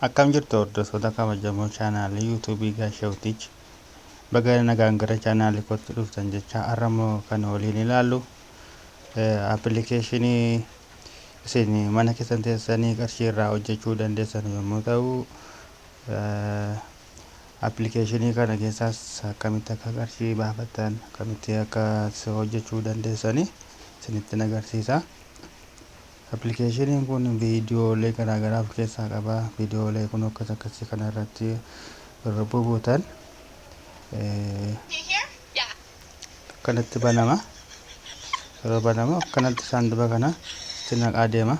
Akkam jirtu hordoftoota kabajamoo chaanaalii yuutuubii Gaashaawutiich, baga nagaan gara chaanaalii kootti dhuftan jecha. Har'a immoo kan waliin ilaallu appilikeeshinii isin mana keessan teessanii qarshii irraa hojjechuu dandeessan yommuu ta'u, appilikeeshinii kana keessaas akkamitti akka qarshii baafattan, akkamitti akka hojjechuu dandeessanii isinitti agarsiisa. Appilikeeshiniin kun viidiyoolee garaagaraa of keessaa qaba. Viidiyoolee kun akkas akkasii kana irratti yeroo bubuutan akkanatti banama. Yeroo banamu akkanatti saanduqa kana itti naqaa deema.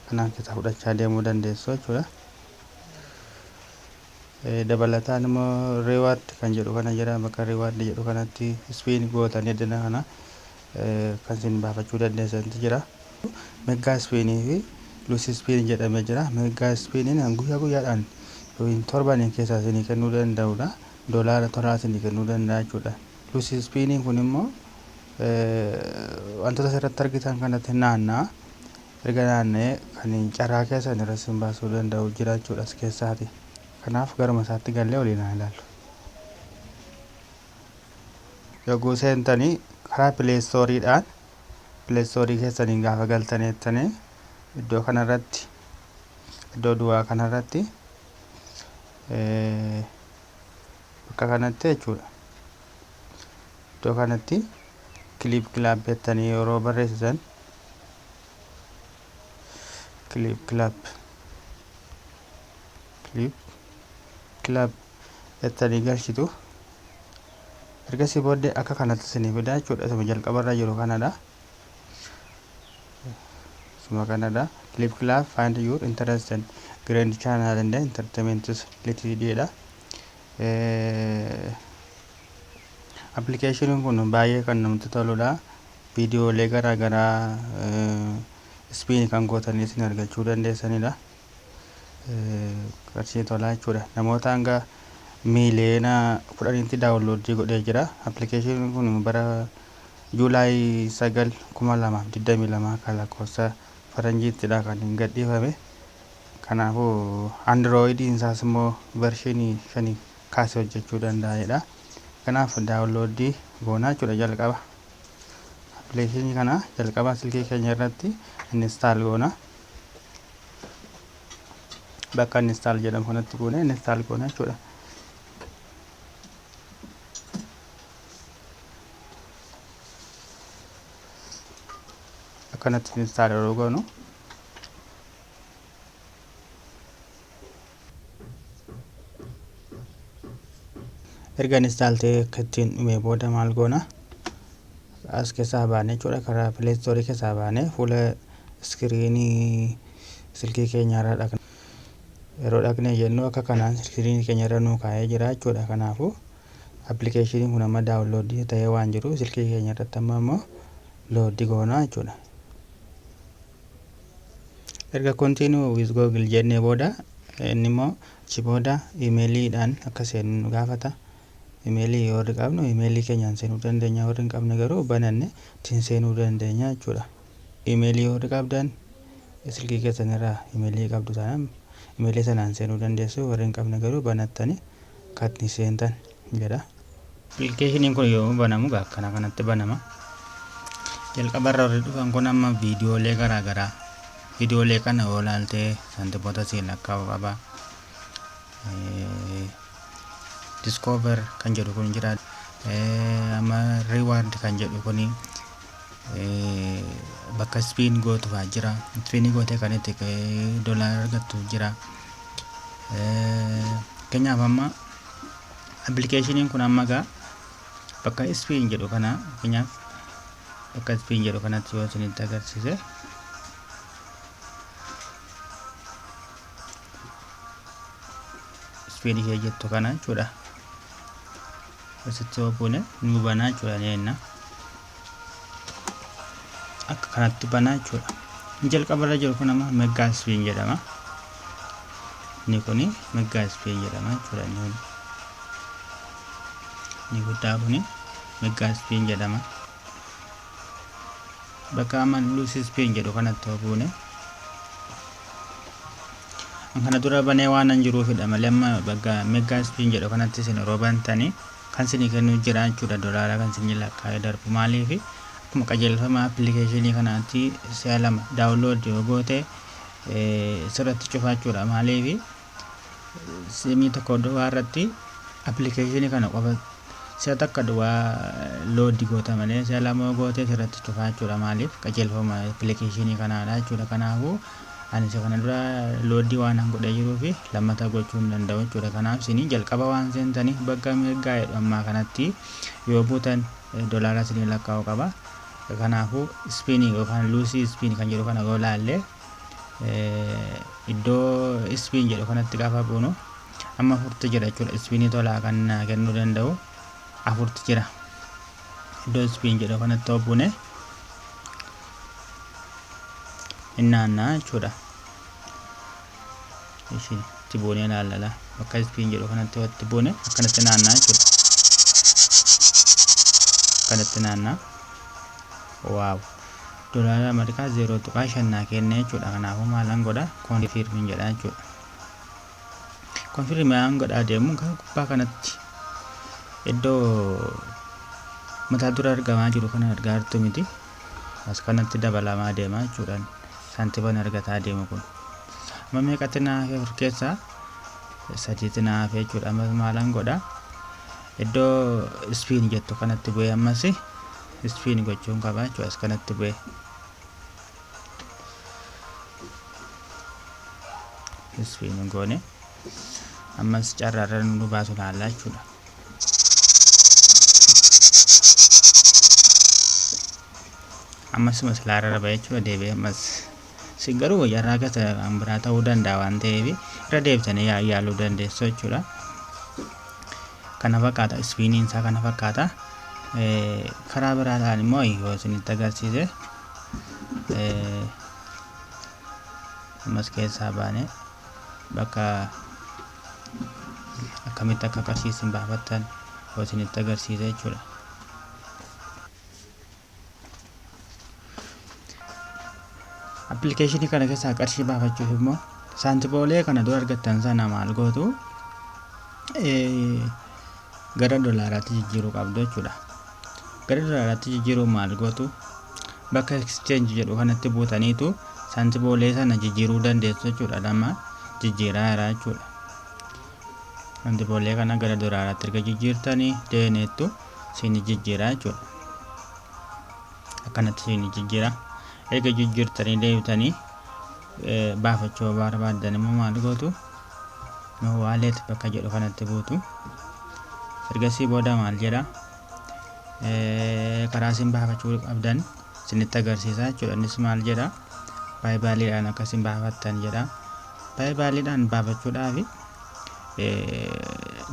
Kanaan keessaa fudhachaa deemuu dandeessu jechuudha. Dabalataan immoo reward kan jedhu kana jira. Bakka reward jedhu kanatti spin gootanii addana kana kan isin baafachuu dandeessantu jira. Mega spinii fi lucy spin jedhamee jira. Mega spiniin guyyaa guyyaadhaan yookiin torbaniin keessaa isinii kennuu danda'udha. Doolaara tolaa isinii kennuu danda'a jechuudha. Lucy spiniin kun immoo wantoota asirratti argitan kanatti naanna'a. Erga naanna'ee kan carraa keessan irra isin baasuu danda'u jira jechuudha as keessaati. Kanaaf garuma isaatti gallee waliin haa ilaallu. Yogguu seentanii karaa pileestooriidhaan, pileestoorii keessaniin gaafa galtanii jettanii, iddoo kanarratti, iddoo duwwaa kanarratti, bakka kanatti jechuudha. Iddoo kanatti kiliip kilaap jettanii yeroo barreessitan, kiliip kilaap, kiliip kilaap jettanii galchitu. Ergasii booddee akka kanatti isinii fida jechuudha. Isuma jalqabarra jiru kanadha. Isuma kanadha. Clip Club, find your interest and grand channel and entertainment ltd dha. Appilikeeshiniin kun baay'ee kan namatti toludha. Viidiyoolee garaa garaa ispiin kan gootanii isin argachuu dandeessanidha. Qarshii tolaa jechuudha. Namoota hanga miiliyoona 10tti daawunloodii godhee jira. Appilikeeshiniin kun bara Juulaay 9 2022 kan lakkoofsa faranjiittidha kan hin gadhiifame. Kanaafuu androoyidiin isaas immoo vershinii 5 kaasee hojjechuu danda'edha. Kanaaf daawunloodii goonaa jechuudha jalqaba. Appilikeeshinii kana jalqaba silkii keenya irratti install goona. Bakka install jedhamu kanatti goone install goona jechuudha. Akkanatti install yeroo goonu, erga install ta'ee akka ittiin dhumee booda maal goona? As keessaa baanee jechuudha, karaa Play Store keessaa baanee fuula iskiriinii silkii keenya irra dhaqna. Yeroo dhaqnee jennu akka kanaan iskiriinii keenya irra nuu kaa'ee jira jechuudha. Kanaafuu appilikeeshiniin kun amma daawunloodii ta'ee waan jiru silkii keenya irratti amma immoo loodii goonaa jechuudha. Erga continue with Google jennee booda, inni immoo achi booda imeeliidhaan akka seennu nu gaafata. Imeelii yoo warri qabnu imeelii keenyaan seenuu dandeenya, warri hin qabne garuu bananne ittiin seenuu dandeenya jechuudha. Imeelii yoo warri qabdan, silkii keessan irraa imeelii qabdu taanaan, imeelii sanaan seenuu dandeessu. Warri hin qabne garuu banattanii akka ittiin seentan jedha. Appilikeeshiniin kun yoo banamu akkana kanatti banama. Jalqabarra warri dhufan kun amma viidiyoolee garaagaraa, viidiyoolee kana yoo ilaalte saantimoota siin lakkaa'u qaba. Discover kan jedhu kun jira. Amma reward kan jedhu kun bakka spin gootu fa'aa jira. Spin gootee kan itti doolaara argattu jira. Fakkeenyaaf amma appilikeeshiniin kun amma gaa bakka spin jedhu kana, fakkeenyaaf bakka spin jedhu kanatti yoo isinitti agarsiise, spin ishee jettu kana jechuudha. Asitti yoo buune nu banaa jechuudha, ni enna. Akka kanatti banaa jechuudha. Inni jalqabarra jiru kun amma mega spin jedhama. Inni kuni mega spin jedhama jechuudha. Inni kun, inni guddaa kuni mega spin jedhama. Bakka amma lucy spin jedhu kanatti yoo buune, Kana dura banee waan an jiruufidha malee, amma bakka mega spin jedhu kanatti isin yeroo bantanii kan isinii kennuu jira jechuudha, dolaara kan isin lakkaa'ee darbu. Maaliif? Akkuma qajeelfama appilikeeshinii kanaatti si'a lama download yoo goote sirratti cufa jechuudha. Maaliif? Simii tokko duwwaa irratti appilikeeshinii kana qofa si'a takka duwwaa load goota malee, si'a lama yoo goote sirratti cufa jechuudha. Maaliif? Qajeelfama appilikeeshinii kanaadha jechuudha. Kanaafuu ani isa kana dura load waan an godhee jiruu fi lammata gochuu hin danda'u jechuudha. Kanaaf isinii jalqaba waan seentaniif bakka mega jedhu ammaa kanatti yoo buutan dolaara isinii lakkaa'u qaba. Kanaafuu spin yookaan lucky spin kan jedhu kana yoo laalle, iddoo spin jedhu kanatti gaafa buunu amma afurtu jira jechuudha. Spinii tolaa kan naa kennuu danda'u afurtu jira. Iddoo spin jedhu kanatti yoo buune inni naannaa jechuudha. Ishi itti buunee ilaallala. Bakka spin jedhu kanatti yoo itti buune akkanatti naannaa jechuudha. Akkanatti naannaa. Wow! Dolaara Ameerikaa 0.5 naa kenne jechuudha. Kanaafuu maalan godha? Confirm jedha jechuudha. Confirm aan godhaa deemu gara gubbaa kanatti iddoo mataa dura argamaa jiru kana argaa jirtu miti. As kanatti dabalamaa deema jechuudha. Saantiban argataa deemu kun. Amma meeqatti naa hafe? Afur keessaa sadiitti naa hafe jechuudha. Ammas maalan godha? Iddoo spin jettu kanatti bu'ee ammas spin gochuun qaba jechuudha. As kanatti bu'ee. Spin goone ammas carraarra nu baasu laallaa jechuudha. Ammasuma silaarra ba'e jechuudha deebi'ee ammas. Isin garuu carraa gata kan biraa ta'uu danda'a waan ta'eef irra deebitanii yaaluu dandeessu jechuudha. Kana fakkaata, spiniin isaa kana fakkaata. Karaa biraadhaan immoo yoo isinitti agarsiise, ammas keessaa baane bakka akkamitti akka qarshii isin baafattan yoo isinitti agarsiise jechuudha. Appilikeeshinii kana keessaa qarshii baafachuuf immoo saantiboolee kana dura argattan sana maal gootu? Gara dolaaraatti jijjiiruu qabdu jechuudha. Gara dolaaraatti jijjiiruu maal gootu? Bakka exchange jedhu kanatti buutaniitu saantiboolee sana jijjiiruu dandeessu jechuudha. Lama jijjiiraa jira jechuudha. Saantiboolee kana gara dolaaraatti erga jijjiirtanii deeneettu siin jijjiiraa jechuudha. Akkanatti siin jijjiira. Erga jijjiirtanii deebitanii baafachuu barbaaddan immoo maal gootu? Wallet bakka jedhu kanatti buutu. Ergasii booda maal jedha? Karaa isin baafachuu qabdan isinitti agarsiisa jechuudha. Innis maal jedha? PayPaliidhaan akka isin baafattan jedha. PayPaliidhaan baafachuudhaaf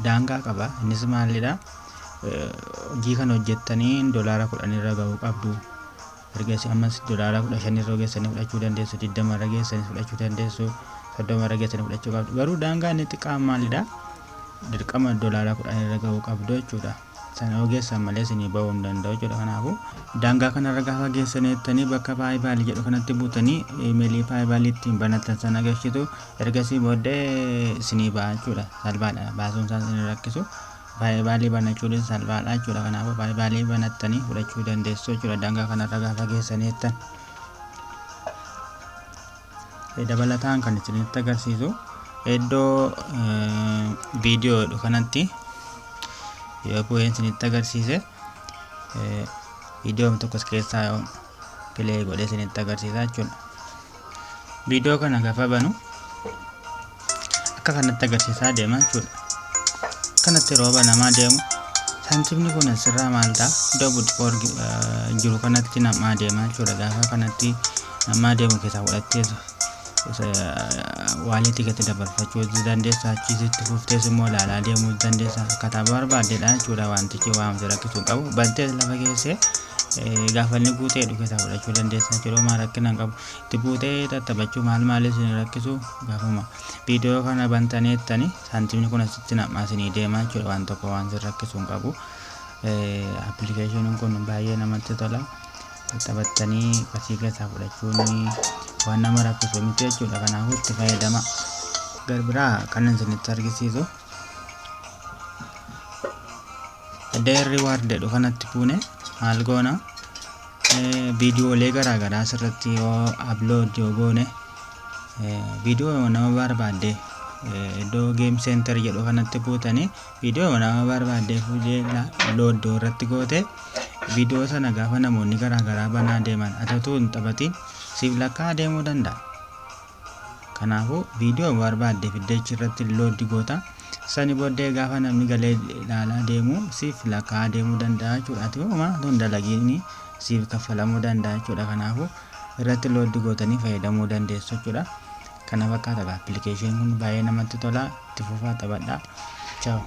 daangaa qaba. Innis maalidha? Hojii kana hojjettanii $10 irra gahuu qabdu. Ergasii ammas $15 irra geessanii fudhachuu dandeessu, 20 irra geessanii fudhachuu dandeessu, 30 irra geessanii fudhachuu qabdu. Garuu daangaa inni xiqqaan maalidha? Dirqama $10 irra gahuu qabdu jechuudha. Sana yoo geessan malee isinii bahuu hin danda'u jechuudha. Kanaafuu daangaa kanarra gaafa geessanii jettanii bakka PayPal jedhu kanatti buutanii imeelii PayPal ittiin banattan sana galchitu. Ergasii booddee isinii ba'a jechuudha. Salphaadha, baasuun isaa isin rakkisu. PayPal banachuunis salphaadha jechuudha. Kanaafuu PayPal banattanii fudhachuu dandeessu jechuudha daangaa kanarra gaafa geessanii jettan. Dabalataan kan isinitti agarsiisu iddoo viidiyoo jedhu kanatti yoo bu'een isinitti agarsiise, viidiyoo tokkos keessaa yoo play godhee isinitti agarsiisa jechuudha. Viidiyoo kana gaafa banu akka kanatti agarsiisaa deema jechuudha. Akkanatti yeroo banamaa deemu saantimni kun asirraa maal ta'a? Iddoo burcuqqoo jiru kanatti namaa deema jechuudha. Gaafa kanatti namaa deemu keessaa fudhattee walletii keessatti dabarfachuu dandeessa. Achiis itti fuftees immoo ilaalaa deemuu dandeessa. Akkaataa barbaaddeedha jechuudha. Wantichi waan si rakkisuu hin qabu. Bantees lafa keessee gaafa inni guutee jedhu keessaa fudhachuu dandeessa jechuudha. Homaa rakkina hin qabu. Itti buutee tattaphachuu maal maalis hin rakkisu. Gaafuma viidiyoo kana bantanii jettanii saantimni kun asitti namaa isinii deema jechuudha. Waan tokko waan sin rakkisuu hin qabu. Appilikeeshiniin kun baay'ee namatti tola. Taphattanii qarshii keessaa fudhachuun waan nama rakkisu miti jechuudha. Kanaafuu itti fayyadama. Garbiraa kan isinitti argisiisu Dare Reward jedhu kanatti buune maal goona? Viidiyoolee garaagaraa asirratti yoo upload yoo goone, viidiyoo nama barbaadde iddoo Game Center jedhu kanatti buutanii viidiyoo nama barbaadde fuudhee load irratti goote, viidiyoo sana gaafa namoonni garaagaraa banaa deeman atatu hin taphatiin siif lakkaa deemuu danda'a. Kanaafuu viidiyoo barbaadde fiddee irratti load goota. Sani booddee gaafa namni galee ilaalaa deemu siif lakkaa deemuu danda'a jechuudha. Ati homaa tun dalagiin siif kaffalamuu danda'a jechuudha. Kanaafuu irratti load gootanii fayyadamuu dandeessu jechuudha. Kana fakkaata. Appilikeeshiniin kun baay'ee namatti tola. Itti fufaa, taphadhaa. Ciao.